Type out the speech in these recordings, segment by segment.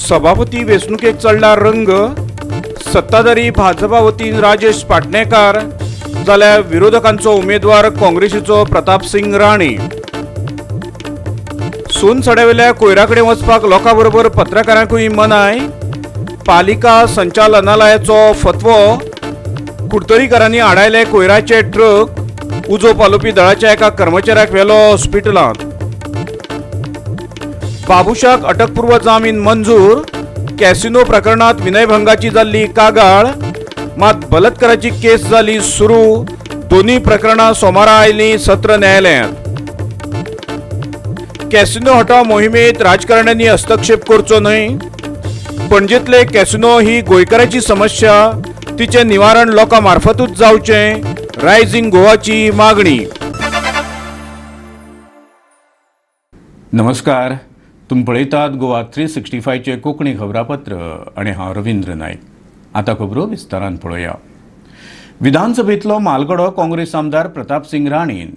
सभापती वेंचणुकेक चडला रंग. सत्ताधारी भाजपा वतीन राजेश पाटणेकार जाल्यार विरोधकांचो उमेदवार काँग्रेसीचो प्रतापसिंग राणे. सोनसड्यावेल्या कोयरा कडेन वचपाक लोकां बरोबर पत्रकारांकूय मनाय. पालिका संचालनालयाचो फतवो. कुडतरीकारांनी आडायले कोयराचे ट्रक. उजो पालोवपी दळाच्या एका कर्मचाऱ्याक व्हेलो हॉस्पिटलांत. बाबुशाक अटकपूर्व जामीन मंजूर. कॅसिनो प्रकरणात विनयभंगाची जाल्ली कागाळ, मात बलात्काराची केस जाली सुरू. दोन्ही प्रकरणां सोमारा आयलीं सत्र न्यायालयांत. कॅसिनो हटाव मोहिमेत राजकारण्यांनी हस्तक्षेप करचो न्हय. पणजेतले कॅसिनो ही गोंयकाराची समस्या, तिचें निवारण लोकां मार्फतूच जावचें, रायझिंग गोवाची मागणी. नमस्कार, तुमी पळयतात गोवा 365चें कोंकणी खबरापत्र आनी हांव रविंद्र नायक. आतां खबरो विस्तारान पळोवया. विधानसभेंतलो मालगडो काँग्रेस आमदार प्रतापसिंग राणेन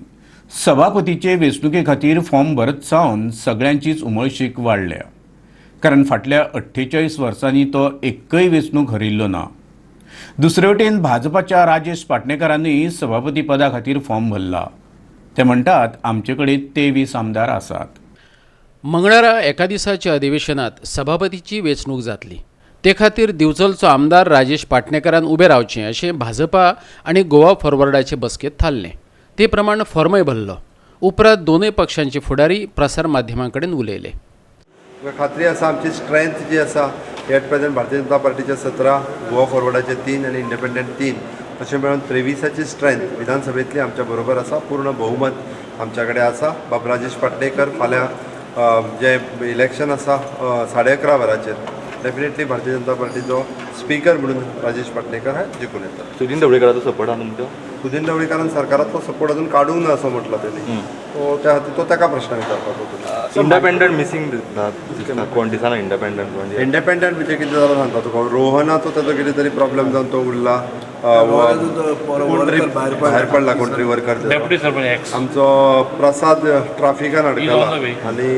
सभापतीचे वेंचणुके खातीर फॉर्म भरत सावन सगळ्यांचीच उमळशीक वाडल्या, कारण फाटल्या 48 वर्सांनी तो एक्कय वेंचणूक हरिल्लो ना. दुसरे वटेन भाजपाच्या राजेश पाटणेकारांनी सभापती पदा खातीर फॉर्म भरला. ते म्हणटात, आमचे कडेन 23 आमदार आसात. मंगळारा एका दिसाच्या अधिवेशनात सभापतीची वेंचणूक जातली. ते खातीर दिवचलचो आमदार राजेश पाटणेकारान उबें रावचें अशें भाजपा आनी गोवा फॉरवर्डाचे बसकेंत थारलें. ते प्रमाण फॉर्मय भरलो. उपरांत दोनूय पक्षांचे फुडारी प्रसार माध्यमां कडेन उलयले. खात्री आसा, आमची स्ट्रेंथ जी आसा, एट प्रेझेंट भारतीय जनता पार्टीचे 17, गोवा फॉरवर्डाचे 3 आनी इंडिपेंडंट 3, अशें मेळून 23ची स्ट्रेंथ विधानसभेंतली आमच्या बरोबर आसा. पूर्ण बहुमत आमच्या कडेन आसा. बाब राजेश पाटणेकर फाल्यां जें इलेक्शन आसा 11:30 वरांचेर, डेफिनेटली भारतीय जनता पार्टीचो स्पीकर म्हणून राजेश पाटणेकर हे जिखून येतात. सुदिन ढवळीकराचो सपोर्ट आहा तुमचो? सुदीन ढवळीकारान सरकाराचो सपोर्ट अजून काडूंक ना असो म्हटला तेणी. तो त्या खातीर तो ताका प्रश्न विचारपाचो तुमी. इंडिपेंडंट मिसींग दिसता, कोण दिसना इंडिपेंडंट कोण. इंडिपेंडंट म्हणजे कितें जालां सांगता तुका, रोहनाचो ताजो कितें तरी प्रॉब्लेम जावन तो उरला, कोण तरी भायर पडला, कोण तरी वर्कर. आमचो प्रसाद ट्राफिकान अडकला आनी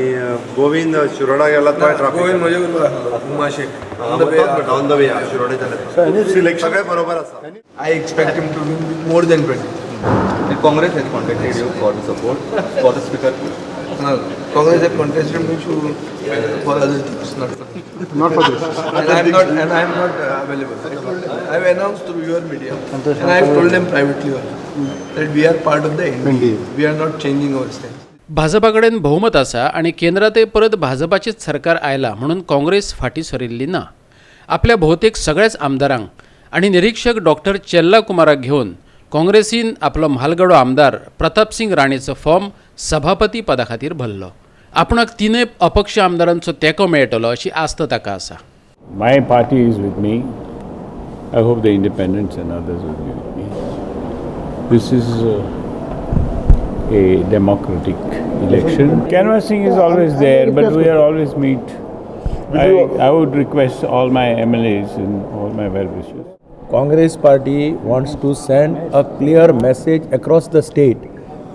गोविंद शिरोडा गेला, तो ट्राफिक. On the way शिरोडेच्यान. सगळें बरोबर आसा. I expect him to win with more than 20. Congress has contacted you for the support for the speaker? No, Congress have contested me to, for other things, not for Not for this. And I'm not available. I have announced through your media, and I have told them privately also that we are part of the NDA. We are not changing our stance. Bhajpa कडेन बहुमत आसा आनी केंद्रांतय परत भाजपाचेच सरकार आयलां म्हणून काँग्रेस फाटीं सरिल्ली ना. आपल्या भोवतेक सगळ्याच आमदारांक आनी निरिक्षक डॉक्टर चेल्ला कुमाराक घेवन काँग्रेसीन आपलो म्हालगडो आमदार प्रतापसिंग राणेचो फॉर्म सभापती पदा खातीर भरलो. आपणाक तिनूय अपक्ष आमदारांचो तेंको मेळटलो अशी आस्त ताका आसा. My party is with me. I hope the independents and others will be with me. This is a democratic election. Canvassing is always there, but we are always meet. I would request all my MLAs and all my well wishers. Congress party wants to send a clear message across the state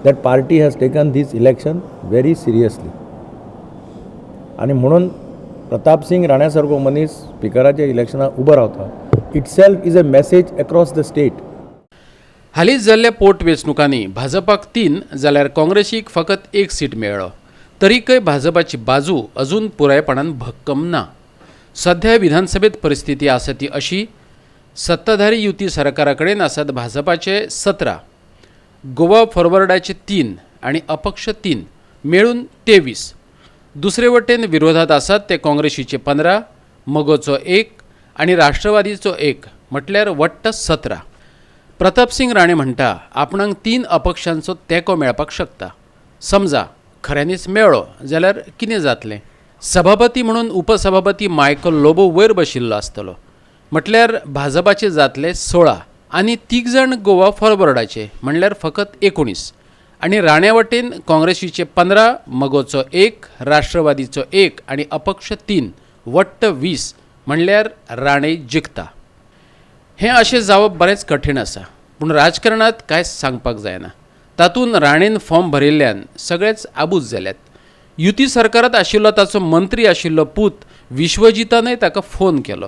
that party has taken this election very seriously. आनी म्हणून प्रतापसिंग राण्यासारको मनीस स्पिकराच्या इलेक्शनाक उबो रावता itself is a message across the state. हालींच जाल्ल्या पोट वेंचणुकांनी भाजपाक 3 जाल्यार काँग्रेसीक फकत एक सीट मेळ्ळो. तरीकय भाजपाची बाजू अजून पुरायपणान भक्कम ना. सध्या विधानसभेत परिस्थिती आसा ती अशी: सत्ताधारी युती सरकारा कडेन आसात भाजपाचे 17, गोवा फॉरवर्डाचे 3 आनी अपक्ष 3, मेळून 23. दुसरे वटेन विरोधात आसात ते काँग्रेसीचे 15, मगोचो 1 आनी राष्ट्रवादीचो 1, म्हटल्यार वट्ट 17. प्रतापसिंग राणे म्हणटा, आपणाक 3 अपक्षांचो तेंको मेळपाक शकता. समजा खऱ्यांनीच मेळ्ळो जाल्यार कितें जातलें? सभापती म्हणून उपसभापती मायकल लोबो वयर बशिल्लो आसतलो, म्हटल्यार भाजपाचे जातले 16 आनी तीग जाण गोवा फॉरवर्डाचे, म्हणल्यार फकत 19. आनी राण्या वटेन काँग्रेसीचे 15, मगोचो 1, राष्ट्रवादीचो 1 आनी अपक्ष 3, वट्ट 20, म्हणल्यार राणे जिखता. हें अशें जावप बरेंच कठीण आसा, पूण राजकारणांत कांयच सांगपाक जायना. तातूंत राणेन फॉर्म भरिल्ल्यान सगळेच आबूज जाल्यात. युती सरकारांत आशिल्लो ताचो मंत्री आशिल्लो पूत विश्वजितानय ताका फोन केलो.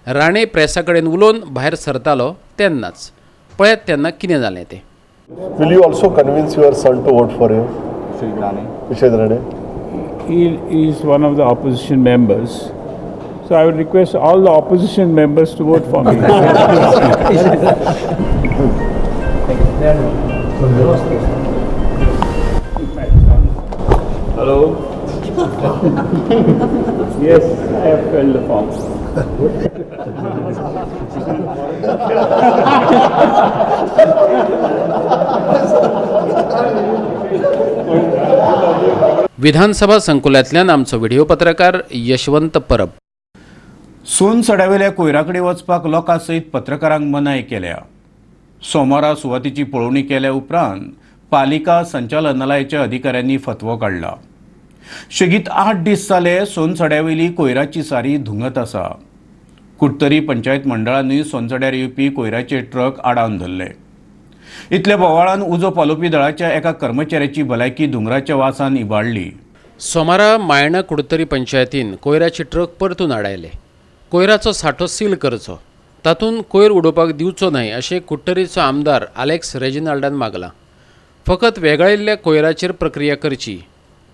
राणे प्रेसा कडेन उलोवन भायर सरतालो तेन्नाच. पळयात तेन्ना कितें जालें तें. Will you also convince your son to vote for you? Vishwajit Rane? He is one of the opposition members. So I would request all the opposition members to vote for me. Hello. Yes, I have filled the form. विधानसभा संकुलांतल्यान आमचो video पत्रकार यशवंत परब. सोनसड्यावेल्या कोयराकडे वचपाक लोकां सयत पत्रकारांक मनाय केल्या. सोमारा सुवातेची पळोवणी केल्या उपरांत पालिका संचालनालयाच्या अधिकाऱ्यांनी फतवो काडला. शेगीत 8 दीस जाले सोनसड्यावेली कोयराची सारी धुंगत आसा. कुडतरी पंचायत मंडळानूय सोनसड्यार येवपी कोयराचे ट्रक आडावन धरले. इतल्या बोवाळान उजो पालोवपी दळाच्या एका कर्मचाऱ्याची भलायकी धुंगराच्या वासान इबाडली. सोमारा मायणा कुडतरी पंचायतीन कोयराचे ट्रक परतून आडायले. कोयराचो साठो सील करचो, तातूंत कोयर उडोवपाक दिवचो न्हय अशें कुडटरीचो आमदार आलेक्स रेजिनाल्डान मागलां. फकत वेगळायिल्ल्या कोयराचेर प्रक्रिया करची,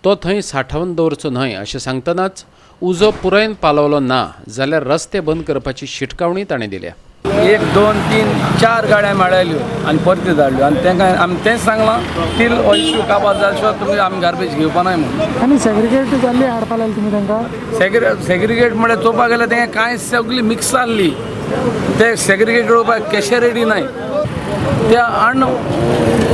तो थंय साठावन दवरचो न्हय अशें सांगतनाच उजो पुरायेन पालवलो ना जाल्यार रस्ते बंद करपाची शिटकावणी ताणें दिल्या. 1 2 3 4 गाड्या मेळयल्यो आनी परत्यो धाडल्यो आनी तांकां आमी तेंच सांगलां टील हो इश्यू काबार जाल्या शिवाय तुमी आमी गार्बेज घेवपा नाय म्हणून. आनी सेग्रिगेट जाल्ली हाडपा लागले तुमी तांकां? सेग्रिगेट म्हळ्यार चोवपाक गेल्यार तें कांय सगळी मिक्स जाल्ली, ते सेग्रिगेट उडोवपाक कॅशे रेडी नाय. ते हाडून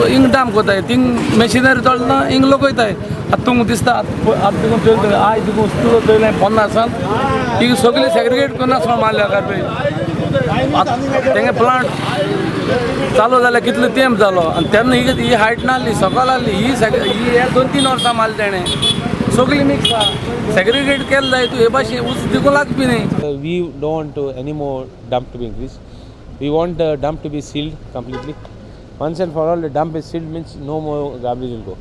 हिंग डंप कोताय, थिंग मशिनरी चलना हिंग लोक वयताय. आतां तुमकां दिसता आतां तुका चोयता आयज तुका वस्तू चोयलें 50 ही सगळी सेग्रिगेट करना मारल्या गार्बेज. तेंगे प्लांट चालू जाल्यार कितलो तेंप जालो आनी तेन्ना ही हायट नासली, सकाळ आहली ही ही 2-3 वर्सां मारली तेणें, सगळी मिक्स आहा. सेग्रिगेट केलें जाय तूं हे भाशेन उच दिकून लागपी न्ही. We don't want any more dump to be increase. We want the dump to be sealed completely. Once and for all the dump is sealed means no more garbage will go.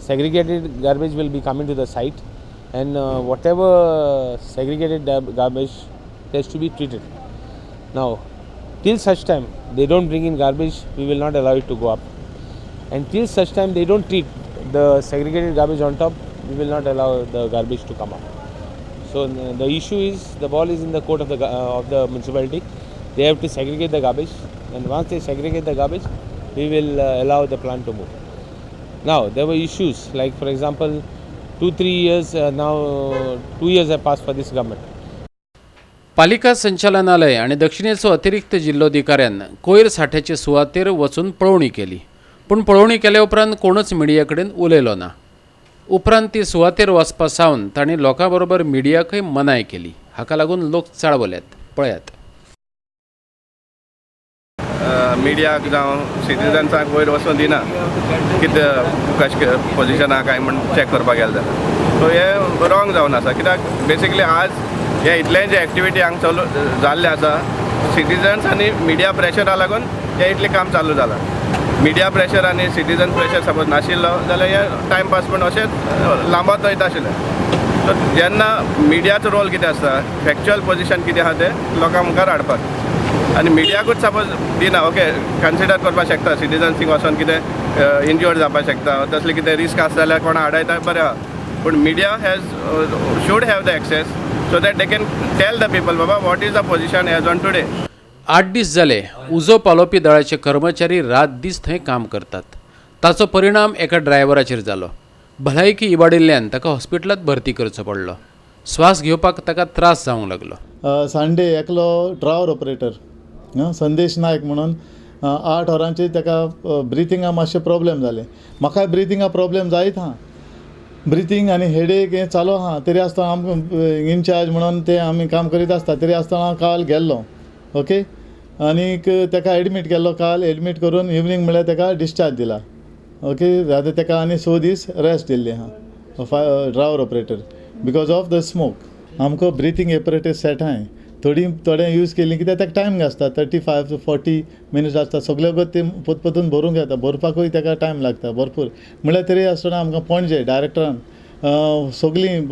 Segregated garbage will be coming to the site and whatever segregated garbage has to be treated. Now, till such time they don't bring in garbage, we will not allow it to go up. And till such time they don't treat the segregated garbage on top, we will not allow the garbage to come up. So the issue is the ball is in the court of the municipality. They have to segregate the garbage, and once they segregate the garbage, we will allow the plant to move. Now there were issues like, for example, 2-3 years now 2 years have passed for this government. पालिका संचालनालय आनी दक्षिणेचो अतिरिक्त जिल्लोधिकाऱ्यान कोयर साठ्याचे सुवातेर वचून पळोवणी केली, पूण पळोवणी केल्या उपरांत कोणूच मिडिया कडेन उलयलो ना. उपरांत ती सुवातेर वचपा सावन तांणी लोकां बरोबर मिडियाकय मनाय केली. हाका लागून लोक चाळवल्यात. पळयात. मिडियाक जावं सिटिजन्सांक वयर वचून दिना कितें कशें पोजिशन आहा काय म्हण चॅक करपाक गेले जाल्यार. सो हें रॉंग जावन आसा, कित्याक बेसिकली आज हे इतलें जे एक्टिविटी हांगा चालू जाल्लें आसा सिटिजन्स आनी मिडिया प्रेशरा लागून हें इतलें काम चालू जालां. मिडिया प्रेशर आनी सिटिजन प्रेशर सपोज नाशिल्लो जाल्यार हें टायमपास म्हण अशेंच लांबत वयता आशिल्लें. सो जेन्ना मिडियाचो रोल कितें आसता, फॅक्च्युअल पोजिशन कितें आहा तें लोकां मुखार हाडपाक, आनी मिडियाकूच सपोज दिना ओके कन्सिडर करपाक शकता सिटिजन्स थिंग वचोन कितें इंज्युअर्ड जावपाक शकता, तसलें कितें रिस्क आसा जाल्यार कोणा हाडयता बरें आहा, पूण media has should have the access so that they can tell the people Baba what is the position as on today. 8 दीस जाले उजो पालोवपी दळाचे कर्मचारी रात दीस थंय काम करतात. ताचो परिणाम एका ड्रायव्हराचेर जालो. भलायकी इबाडिल्ल्यान ताका हॉस्पिटलांत भरती करचो पडलो. श्वास घेवपाक ताका त्रास जावंक लागलो. सांडे एकलो ड्रायव्हर ऑपरेटर संदेश नायक म्हणून 8 वरांचेर ताका ब्रिथिंगा मातशें प्रॉब्लेम जालें. म्हाका ब्रिथिंगा प्रॉब्लेम जायत आहा, ब्रिथींग आनी हेडेक हें चालू आहा, तरी आसतना आमकां इनचार्ज म्हणून ते आमी काम करीत आसता, तरी आसतना काल गेल्लो ओके आनीक ताका एडमीट केल्लो. काल एडमीट करून इवनींग म्हळ्यार ताका डिस्चार्ज दिला ओके. आतां ताका आनी 6 दीस रेस्ट दिल्ली आहा driver operator because of the smoke. आमकां ब्रिथींग एपरेटस सेट आहाय, थोडी थोडे यूज केली कित्याक ताका टायम आसता 35 to 40 minutes आसता. सगळे वगत ते पोतपोतून भरूंक येता, भरपाकूय ताका टायम लागता भरपूर. म्हळ्यार तरी आसतना आमकां पणजे डायरेक्टरान सगळीं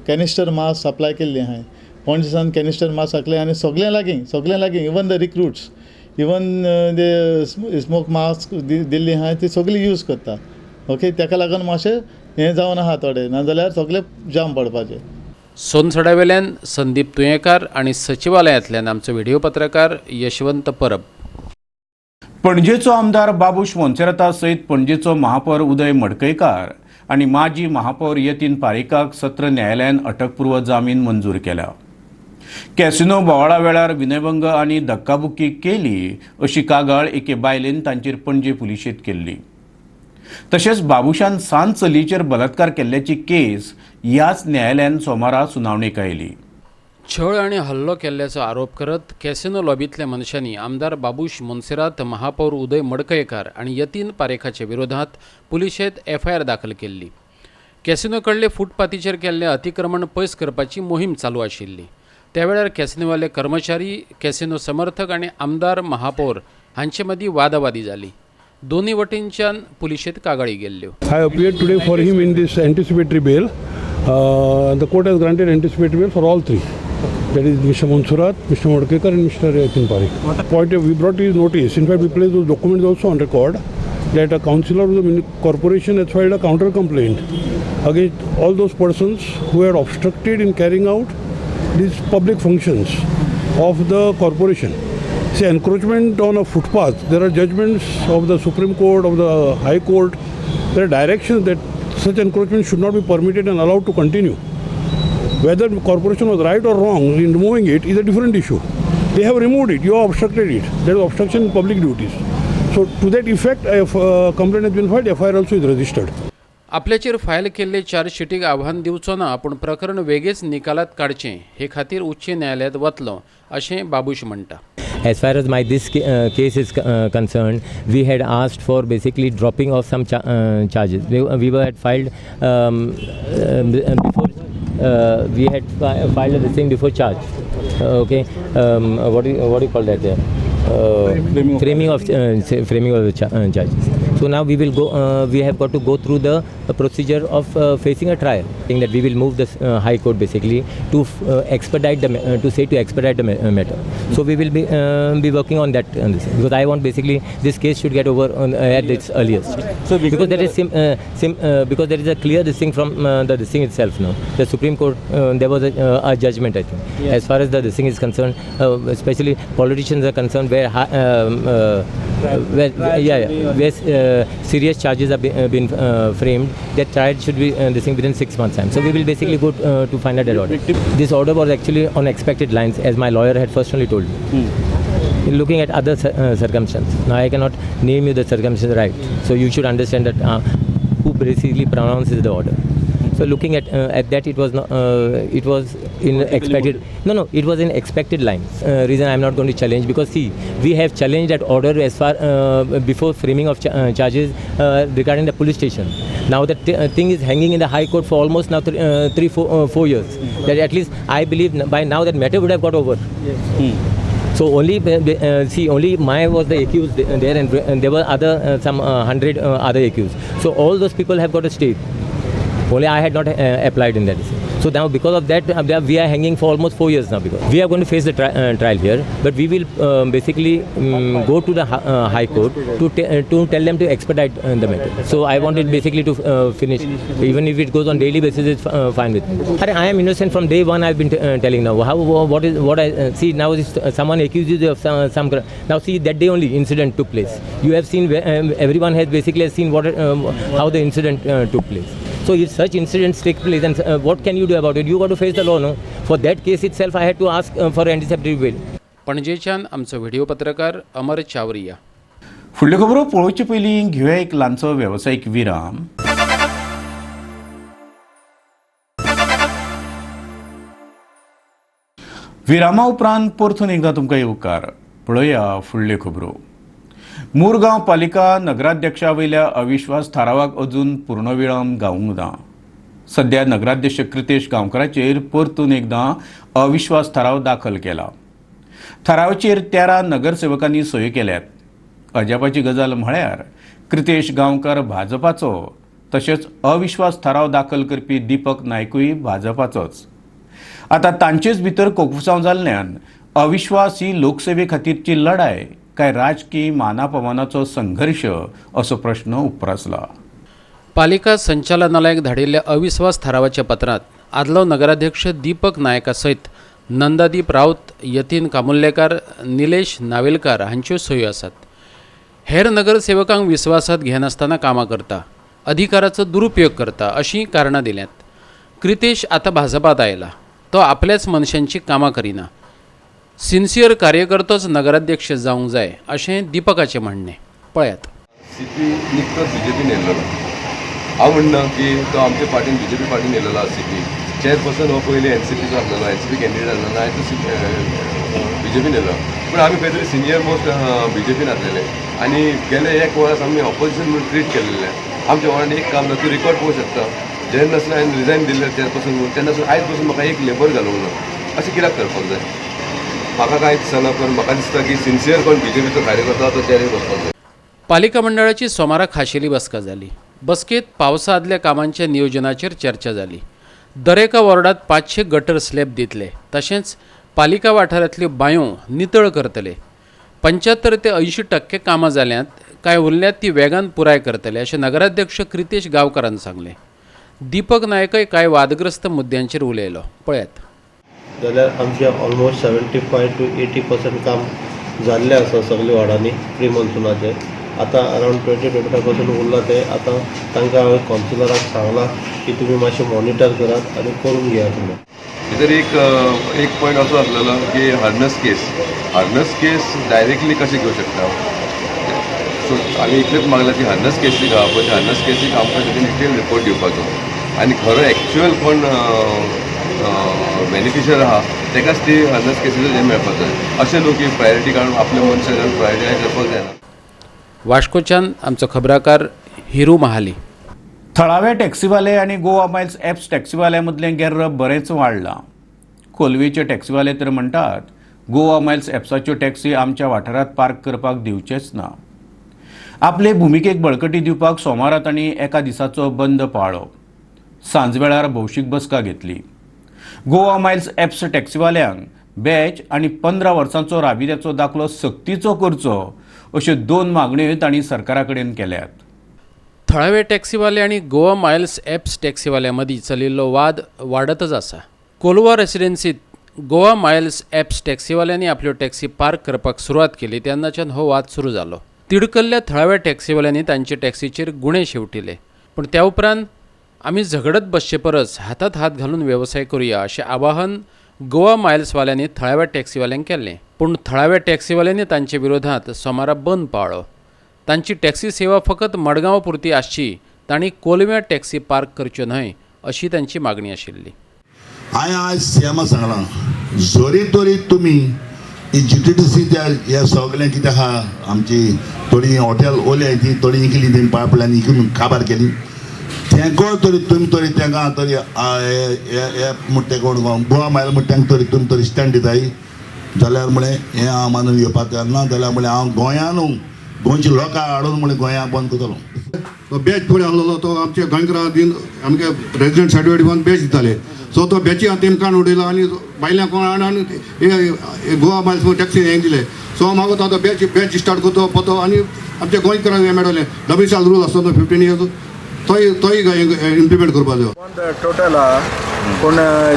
कॅनिस्टर मास्क सप्लाय केल्ली आहाय. पणजेसान कॅनिस्टर मास्क हाडले आनी सगळ्यां लागीं even the recruits even the smoke mask दिल्ली आहा ती सगळी यूज करता. ओके, ताका लागून मातशें हें जावन आहा थोडें, नाजाल्यार सगळें जाम पडपाचें. सोनसड्यावेल्यान संदीप तुयेंकार आनी सचिवालयांतल्यान आमचो व्हिडिओ पत्रकार यशवंत परब. पणजेचो आमदार बाबूश मोन्सेराता सयत पणजेचो महापौर उदय मडकयकार आनी माजी महापौर यतीन पारेकाक सत्र न्यायालयान अटकपूर्व जामीन मंजूर केला. कॅसिनो बोवाळा वेळार विनयभंग आनी धक्काबुक्की केली अशी कागाळ एके बायलेन तांचेर पणजे पुलिशेंत केल्ली. तशेंच बाबूशान सान चलयेचेर बलात्कार केल्ल्याची केस ह्याच न्यायालयान सोमारा सुनावणेक आयली. छळ आनी हल्लो केल्ल्याचो आरोप करत कॅसिनो लॉबींतल्या मनशांनी आमदार बाबूश मोन्सेरात, महापौर उदय मडकयकार आनी यतीन पारेखाच्या विरोधात पुलिशेंत एफआयआर दाखल केल्ली. कॅसिनो कडले फुटपाथीचेर केल्लें अतिक्रमण पयस करपाची मोहीम चालू आशिल्ली. त्या वेळार कॅसिनोवाले कर्मचारी, कॅसिनो समर्थक आनी आमदार महापौर हांचे मदीं वादावादी जाली. दोन्ही वटेनच्यान पुलिशेंत कागाळी गेल्ल्यो. I appeared today for him in this anticipatory bail. The court has granted anticipatory bail for all three. That is Mr. Monsurat, Mr. Madkekar and Mr. Yatin Parekh. Point we brought his notice. In fact, we placed those documents also on record that a councillor of the corporation has filed a counter complaint against all those persons who had obstructed in carrying out these public functions of the corporation. See, encroachment on a footpath, there are judgments of the Supreme Court, of the High Court, there are directions that such encroachment should not be permitted and allowed to continue. Whether the corporation was right or wrong in removing it is a different issue. They have removed it, you have obstructed it. There is obstruction in public duties. So to that effect, if complaint has been filed, FIR also is registered. आपल्याचेर file केल्ले चार्जशीटीक आव्हान दिवचो ना, पूण प्रकरण वेगेच निकालात काडचें हे खातीर उच्च न्यायालयांत वतलो अशें बाबूश म्हणटा. As far as my this case is concerned, we had asked for basically dropping of some charges. We were had filed before we had filed the thing before charge. Okay, what do you call that there? Framing of the charges. So now we will go. We have got to go through the procedure of facing a trial. I think that we will move the High Court basically to expedite the expedite the matter. So we will be working on that on this, because I want basically this case should get over on, at its earliest. So because there is because there is a clear this thing from the this thing itself now. The Supreme Court there was a judgment, I think. Yes. As far as the this thing is concerned, especially politicians are concerned, where serious charges have been framed, that trial should be this thing within 6 months time. So we will basically go to find out that order. This order was actually on expected lines, as my lawyer had first only told me. Looking at other circumstances. Now I cannot name you the circumstances, right? So you should understand that who basically pronounces the order. So looking at that, it was not, it was in expected. No, it was in expected lines. Reason I am not going to challenge, because see, we have challenged that order as far before framing of charges regarding the police station. Now the thing is hanging in the High Court for almost now 3, 4 years. That at least I believe by now that matter would have got over. Yes. So only see, only my was the accused there, and there were other some 100 other accused. So all those people have got a stay. Only I had not applied in that. So now because of that, we are hanging for almost 4 years now, because we are going to face the trial here, but we will basically go to the High Court to tell them to expedite the matter. So I want it basically to finish. Even if it goes on daily basis, it's fine with me. I am innocent from day one. I have been telling now. How, what is, what I see now is someone accuses you of some now see, that day only incident took place. You have seen, everyone has basically seen what how the incident took place. So if such incidents take place, then what can you do about it? You got to face the law, no? For that case itself, I had to ask for anticipatory bail. पणजेच्यान आमचो video पत्रकार अमर चावरिया. फुडल्यो खबरो पळोवचे पयलीं घेवया एक ल्हानसो वेवसायीक विराम. विरामा उपरांत परतून एकदां तुमकां येवकार. पळोवया फुडल्यो खबरो. मुरगांव पालिका नगराध्यक्षा वयल्या अविश्वास थारावाक अजून पूर्णविराम गावूंक ना. सध्या नगराध्यक्ष क्रितेश गांवकराचेर परतून एकदां अविश्वास थाराव दाखल केला. थारावाचेर 13 नगरसेवकांनी सयो केल्यात. अजापाची गजाल म्हळ्यार क्रितेश गांवकर भाजपाचो, तशेंच अविश्वास थाराव दाखल करपी दीपक नायकूय भाजपाचोच. आतां तांचेच भितर कोफुसांव जाल्ल्यान अविश्वास ही लोकसेवे खातीरची लढाय काय राजकी मानापमानाचो संघर्श असो प्रश्न उप्रासला. पालिका संचालनालयाक धाडिल्ल्या अविश्वास थारावाच्या पत्रांत आदलो नगराध्यक्ष दीपक नायका सयत नंदादीप राऊत, यतीन कामुल्लेकार, निलेश नावेलकार हांच्यो सयो आसात. हेर नगरसेवकांक विस्वासात घेनासतना कामां करता, अधिकाराचो दुरुपयोग करता अशीं कारणां दिल्यांत. क्रितेश आतां भाजपांत आयला, तो आपल्याच मनशांची कामां करिना, सिन्सियर कार्यकर्तोच नगराध्यक्ष जावंक जाय अशें दीपकाचें म्हणणें. पळयात. सीपी निकतोच बीजेपीन येयल्लो. हांव म्हणना की तो आमच्या पार्टीन बीजेपी पार्टीन येयलेलो आसा. सीपी चेअरपर्सन हो पयलीं एनसीपीचो आसलेलो, एनसीपी कॅन्डिडेट आसलेलो, आयज तो बीजेपीन येयलो. पूण आमी खंय तरी सिनियर मोस्ट बीजेपीन आसलेले आनी गेले एक वर्स आमी ऑपोजिशन म्हणून ट्रीट केल्लें. आमच्या वांगडा एक काम ना, तूं रिकॉर्ड पळोवंक शकता. जेन्ना हांवें रिजायन दिल्लें चेअरपर्सन म्हणून तेन्नासून आयज पसून म्हाका एक लेबर घालूंक ना. अशें कित्याक करपाक जाय? म्हाका कांय दिसना, पूण म्हाका दिसता की सिन्सियर कोण बीजेपीचो कार्यकर्ता तो चेअर बसपाक जाय. पालिका मंडळाची सोमारा खाशेली बसका जाली. बसकेत पावसा आदल्या कामांच्या नियोजनाचेर चर्चा जाली. दरेका वॉर्डात 500 गटर स्लॅब दितले, तशेंच पालिका वाठारांतल्यो बांयो नितळ करतले. 75 ते 80% कामां जाल्यांत, कांय उरल्यात ती वेगान पुराय करतले अशें नगराध्यक्ष क्रितेश गांवकारान सांगलें. दीपक नायकय कांय वादग्रस्त मुद्द्यांचेर उलयलो. पळयात. जाल्यार आमचें ऑलमोस्ट 75 to 80% काम जाल्लें आसा सगल्या वार्डांनी प्री मॉन्सुनाचें. आतां अरावंड 20-25% उरलां तें. आतां तांकां हांवें कावन्सिलराक सांगलां की तुमी मातशें मॉनिटर करात आनी करून घेयात तुमी. भितर एक पॉयंट असो आसलेलो की हर्नस केस डायरेक्टली कशें घेवं शकता. सो आमी इतलेंच मागलां की हर्नस केसीक आहा पळय, हर्नस केसीक आमकां तेजेर डिटेल रिपोर्ट दिवपाचो आनी खरो एक्चुअल कोण बेनिफिशर आहा तेकाच ती हर्नस केसीचो हें मेळपाक जाय. अशें न्हू की प्रायोरिटी काडून आपल्या मनशाक प्रायोरिटी करपाक जायना. वास्कोच्यान आमचो खबराकार हिरू महाली. थळावे टॅक्सीवाले आनी गोवा मायल्स ॲप्स टॅक्सीवाल्या मदलें गेर्र बरेंच वाडलां. कोलवेचे टॅक्सीवाले तर म्हणटात गोवा मायल्स ॲप्साच्यो टॅक्सी आमच्या वाठारांत पार्क करपाक दिवचेच ना. आपले भुमिकेक बळकटी दिवपाक सोमारा तांणी एका दिसाचो बंद पाळ्ळो. सांजवेळार भौशीक बसका घेतली. गोवा मायल्स ॲप्स टॅक्सीवाल्यांक बॅच आनी 15 वर्सांचो राबित्याचो दाखलो सक्तीचो करचो अश्यो 2 मागण्यो तांणी सरकारा कडेन केल्यात. थळावे टॅक्सीवाले आनी गोवा मायल्स ॲप्स टॅक्सीवाल्या मदीं चलिल्लो वाद वाडतच आसा. कोलवा रेसिडेन्सीत गोवा मायल्स ॲप्स टॅक्सीवाल्यांनी आपल्यो टॅक्सी पार्क करपाक सुरवात केली तेन्नाच्यान हो वाद सुरू जालो. तिडकल्ल्या थळाव्या टॅक्सीवाल्यांनी तांचे टॅक्सीचेर गुणे शेवटिले. पूण त्या उपरांत आमी झगडत बसचे परस हातात हात घालून वेवसाय करुया अशें आवाहन गोवा मायल्सवाल्यांनी थळाव्या टॅक्सीवाल्यांक केल्लें. पूण थळाव्या टॅक्सीवाल्यांनी तांचे विरोधांत सोमारा बंद पाळ्ळो. तांची टॅक्सी सेवा फकत मडगांव पुरती आसची, तांणी कोलव्यां टॅक्सी पार्क करच्यो न्हय अशी तांची मागणी आशिल्ली. हांवें आयज सीएमा सांगलां, जरी तरी तुमी ही GTDC ह्या सगळें कितें आहा आमची थोडीं हॉटेल ओली ती थोडीं इकली तेणी पायपलायन इकून काबार केली, तेंको तरी तुमी तरी तेंकां तरी म्हणटा कोण गोवा मायल म्हणटा तेंकां तरी तुमी तरी स्टँड दिताय जाल्यार म्हळें हें हांव मानून घेवपाक तयार ना. जाल्यार म्हळें हांव गोंयानू गोंयच्या लोकांक हाडून म्हळें गोंया बंद करतलो. तो बॅच पळय आसलेलो तो आमच्या गोंयकारां दिन आमगे रेजिडंट सर्टिफिकेट घेवन बॅच दिताले. सो तो बॅची तेमकां उडयलो आनी भायल्या कोण हाडून आनी गोवा मायल्स टॅक्सी हें दिले. सो मागीर तो बॅच बॅच स्टार्ट करतो पोतो आनी आमच्या गोंयकारांक हें मेळटलें. डॉमिसायल रूल आसतो तो 15 इयर्स तोय इम्प्लिमेंट करपा जायो. बंद टोटल आहा, पूण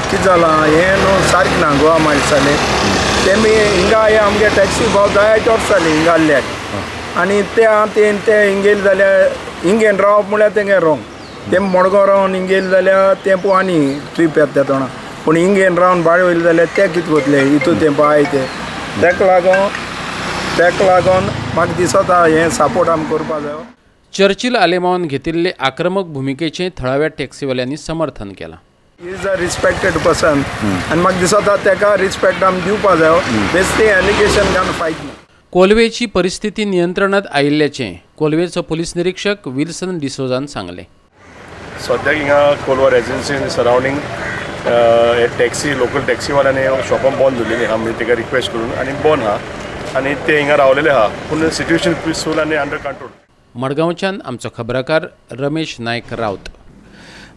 कितें जालां हें न्हू सारकें ना. गोवा मायल्सालें तेमी हिंगा हे आमगे टॅक्सी भाव जायते वर्स जाली हिंगा आहल्याक आनी ते ते ते हिंगेले जाल्यार हिंगेन रावप म्हळ्यार तेंगे रोंग. ते मडगांव रावन हिंगेले जाल्यार तें पळय आनी ट्रीप येता त्या तोंडा, पूण हिंगेन रावन भाडें वयले जाल्यार ते कितें करतले हितून तें पाय ते तेका लागून म्हाका दिसता हें सपोर्ट आमी करपा जायो. चर्चिल आलेमावान घेतिल्ले आक्रमक भुमिकेचें थळाव्या टॅक्सीवाल्यांनी समर्थन केलां. Is a respected person आनी म्हाका दिसता तेका रिस्पेक्ट आमी दिवपा जायो. बेश्टें एलिगेशन घालून फायद ना. कोलवेची परिस्थिती नियंत्रणात आयिल्ल्याचें कोलवेचो पुलीस निरीक्षक विल्सन डिसोजान सांगलें. सद्याक हिंगा कोलवा रेजिडेन्सी आनी सरावंडींग हे टॅक्सी लोकल टॅक्सीवाल्यांनी शॉपां बंद दवरलेली आहा, म्हणजे तेका रिक्वेस्ट करून आनी बंद आहा आनी ते हिंगा रावलेले आहा, पूण सिट्युएशन पिसफूल आनी अंडर कंट्रोल. मडगांवच्यान आमचो खबराकार रमेश नायक राऊत.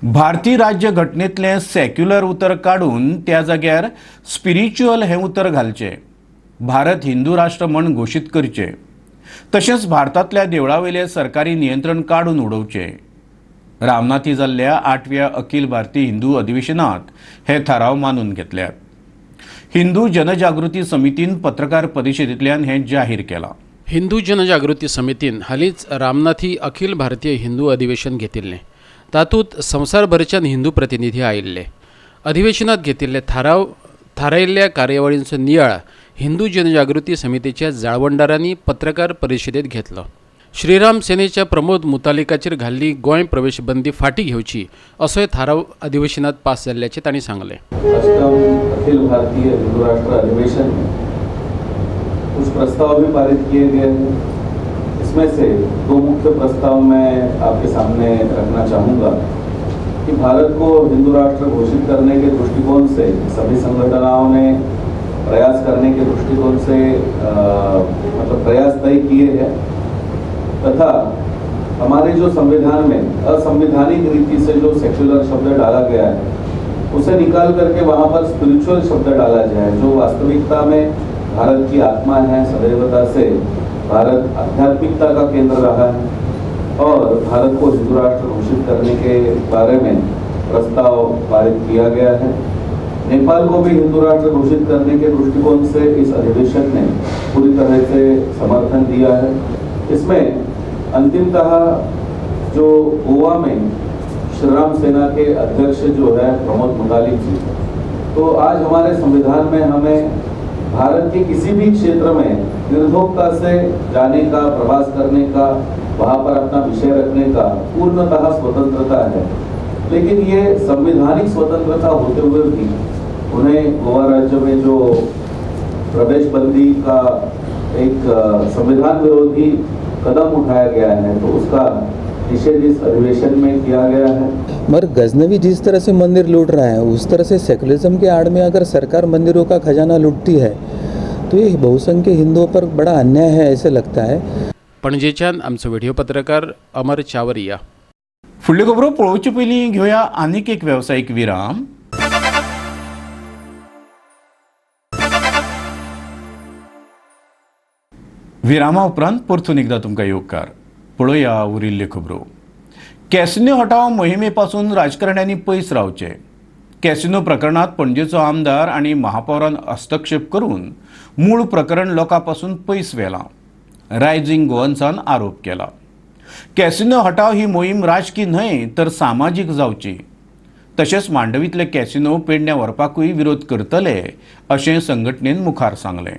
भारतीय राज्य घटनेतलें सेक्युलर उतर काडून त्या जाग्यार स्पिरिच्युअल हें उतर घालचें. भारत हिंदू राष्ट्र म्हण घोशीत करचें. तशेंच भारतांतल्या देवळावयलें सरकारी नियंत्रण काडून उडोवचें. रामनाथी जाल्ल्या 8व्या अखिल भारतीय हिंदू अधिवेशनात हे थाराव मानून घेतल्यात. हिंदू जनजागृती समितीन पत्रकार परिशदेंतल्यान हें जाहीर केलां. हिंदू जनजागृती समितीन हालींच रामनाथी अखिल भारतीय हिंदू अधिवेशन घेतिल्लें. तातूंत संवसारभरच्यान हिंदू प्रतिनिधी आयिल्ले. अधिवेशनात घेतिल्ले थाराव थारायिल्ल्या कार्यावळींचो नियाळ हिंदू जनजागृती समितीच्या जाळवणदारांनी पत्रकार परिशदेत घेतलो. श्रीराम सेनेच्या प्रमोद मुतालिकाचेर घाल्ली गोंय प्रवेश बंदी फाटी घेवची असोय थाराव अधिवेशनात पास जाल्ल्याचें तांणी सांगलें. अखिल भारतीय हिंदू राष्ट्र अधिवेशन में कुछ प्रस्ताव भी पारित किए गए हैं. इसमें से 2 मुख्य प्रस्ताव मैं आपके सामने रखना चाहूँगा कि भारत को हिंदू राष्ट्र घोषित करने के दृष्टिकोण से सभी संगठनों ने प्रयास करने के दृष्टिकोण से मतलब प्रयास तय किए हैं तथा हमारे जो संविधान में असंवैधानिक रीति से जो सेक्युलर शब्द डाला गया है उसे निकाल करके वहाँ पर स्पिरिचुअल शब्द डाला जाए, जो वास्तविकता में भारत की आत्मा है. सदैवता से भारत आध्यात्मिकता का केंद्र रहा है और भारत को हिंदू राष्ट्र घोषित करने के बारे में प्रस्ताव पारित किया गया है. नेपाल को भी हिंदू राष्ट्र घोषित करने के दृष्टिकोण से इस अधिवेशन ने पूरी तरह से समर्थन दिया है. इसमें अंतिमतः जो गोवा में श्री राम सेना के अध्यक्ष जो है प्रमोद मुतालिक जी, तो आज हमारे संविधान में हमें भारत के किसी भी क्षेत्र में निर्धोकता से जाने का, प्रवास करने का, वहाँ पर अपना विषय रखने का पूर्णतः स्वतंत्रता है. लेकिन ये संवैधानिक स्वतंत्रता होते हुए भी उन्हें गोवा राज्य में जो प्रवेश बंदी का एक संविधान विरोधी कदम उठाया गया है तो उसका निषेध इस अधिवेशन में किया गया है. मगर गजनवी जिस तरह से मंदिर लूट रहा है उस तरह से सेकुलरिज्म के आड़ में अगर सरकार मंदिरों का खजाना लूटती है तो ये बहुसंख्य हिंदुओं पर बड़ा अन्याय है ऐसे लगता है. पणजेच्यान आमचो व्हिडिओ पत्रकार अमर चावरिया. फुडल्यो खबरो पळोवचे पयलीं घेवया आनीक एक वेवसायीक विराम. विरामा उपरांत परतून एकदां तुमकां येवकार. पळोवया उरिल्ल्यो खबरो. कॅसिनो हटाव मोहिमे पासून राजकारण्यांनी पयस रावचें. कॅसिनो प्रकरणांत पणजेचो आमदार आनी महापौरान हस्तक्षेप करून मूळ प्रकरण लोकां पासून पयस व्हेलां. रायझिंग गोवन्सान आरोप केला. कॅसिनो हटाव ही मोहीम राजकी न्हय तर सामाजीक जावची. तशेंच मांडवींतले कॅसिनो पेडण्यां व्हरपाकूय विरोध करतले अशें संघटनेन मुखार सांगलें.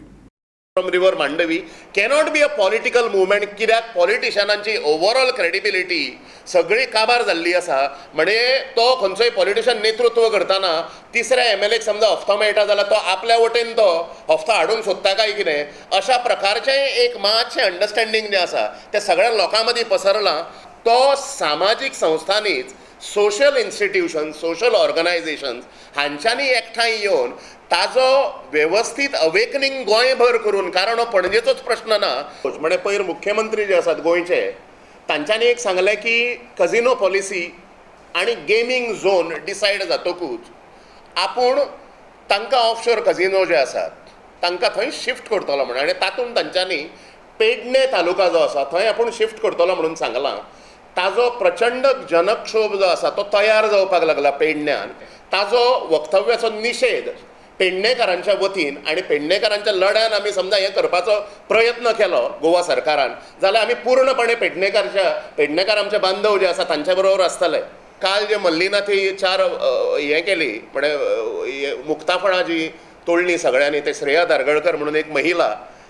From River Mandavi cannot be a political movement, कित्याक पॉलिटिशियनांची ओवरऑल क्रेडिबिलिटी सगळी काबार जाल्ली आसा. म्हणजे तो खंयचोय पॉलिटिशियन नेतृत्व करतना तिसऱ्या एमएलएक समजा हफ्तो मेळटा जाल्यार तो आपल्या वटेन तो हफ्तो हाडूंक सोदता काय कितें, अशा प्रकारचें एक मातशें अंडरस्टँडींग जें आसा तें सगळ्या लोकां मदीं पसरलां. तो सामाजीक संस्थांनीच, सोशल इन्स्टिट्युशन्स, सोशल ऑर्गनायझेशन्स हांच्यांनी एकठांय येवन ताजो वेवस्थीत अवेकनींग गोंयभर करून, कारण हो पणजेचोच प्रश्न ना. म्हणजे पयर मुख्यमंत्री जे आसात गोंयचे तांच्यांनी एक सांगलें की कझिनो पॉलिसी आनी गेमींग झोन डिसायड जातकूच आपूण तांकां ऑफशोर कझिनो जे आसात तांकां थंय शिफ्ट करतलो म्हणून, आनी तातूंत तांच्यांनी पेडणे तालुका जो आसा थंय आपूण शिफ्ट करतलो म्हणून सांगलां. ताजो प्रचंड जनक्षोभ जो आसा तो तयार जावपाक लागला पेडण्यान. ताजो वक्तव्याचो निशेध पेडणेकारांच्या वतीन आनी पेडणेकारांच्या लढ्यान आमी समजा हें करपाचो प्रयत्न केलो गोवा सरकारान जाल्यार आमी पूर्णपणे पेडणेकार आमचे बांधव जे आसा तांच्या बरोबर आसतले. काल जे मल्लीनाथी 4 हें केली म्हणजे मुक्ताफळां जी तोडली सगळ्यांनी, ते श्रेया धारगळकर म्हणून एक महिला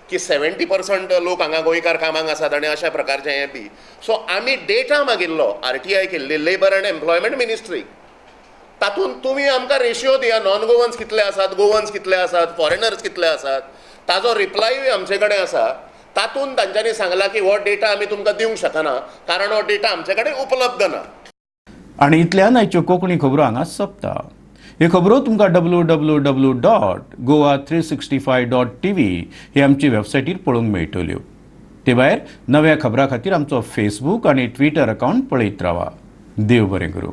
की 70% लोक हांगा गोंयकार कामाक आसात आनी अशा प्रकारचें हें बी. सो आमी डेटा मागिल्लो, आरटीआय केल्ली लेबर अँड एम्प्लॉयमेंट मिनिस्ट्रीक, तातूंत तुमी आमकां रेशियो दिया, नॉन गोवन्स कितले आसात, गोवन्स कितले आसात, फॉरेनर्स कितले आसात. ताजो रिप्लायूय आमचे कडेन आसा. तातूंत तांच्यांनी सांगलां की हो डेटा आमी तुमकां दिवंक शकना कारण हो डेटा आमचे कडेन उपलब्ध ना. आनी इतल्यान आयच्यो कोंकणी खबरो हांगा सोंपता. ह्यो खबरो तुमकां www.goa365.tv ही आमची वेबसायटीर पळोवंक मेळटल्यो. ते भायर नव्या खबरां खातीर आमचो फेसबूक आनी ट्विटर अकावंट पळयत रावा. देव बरें करूं.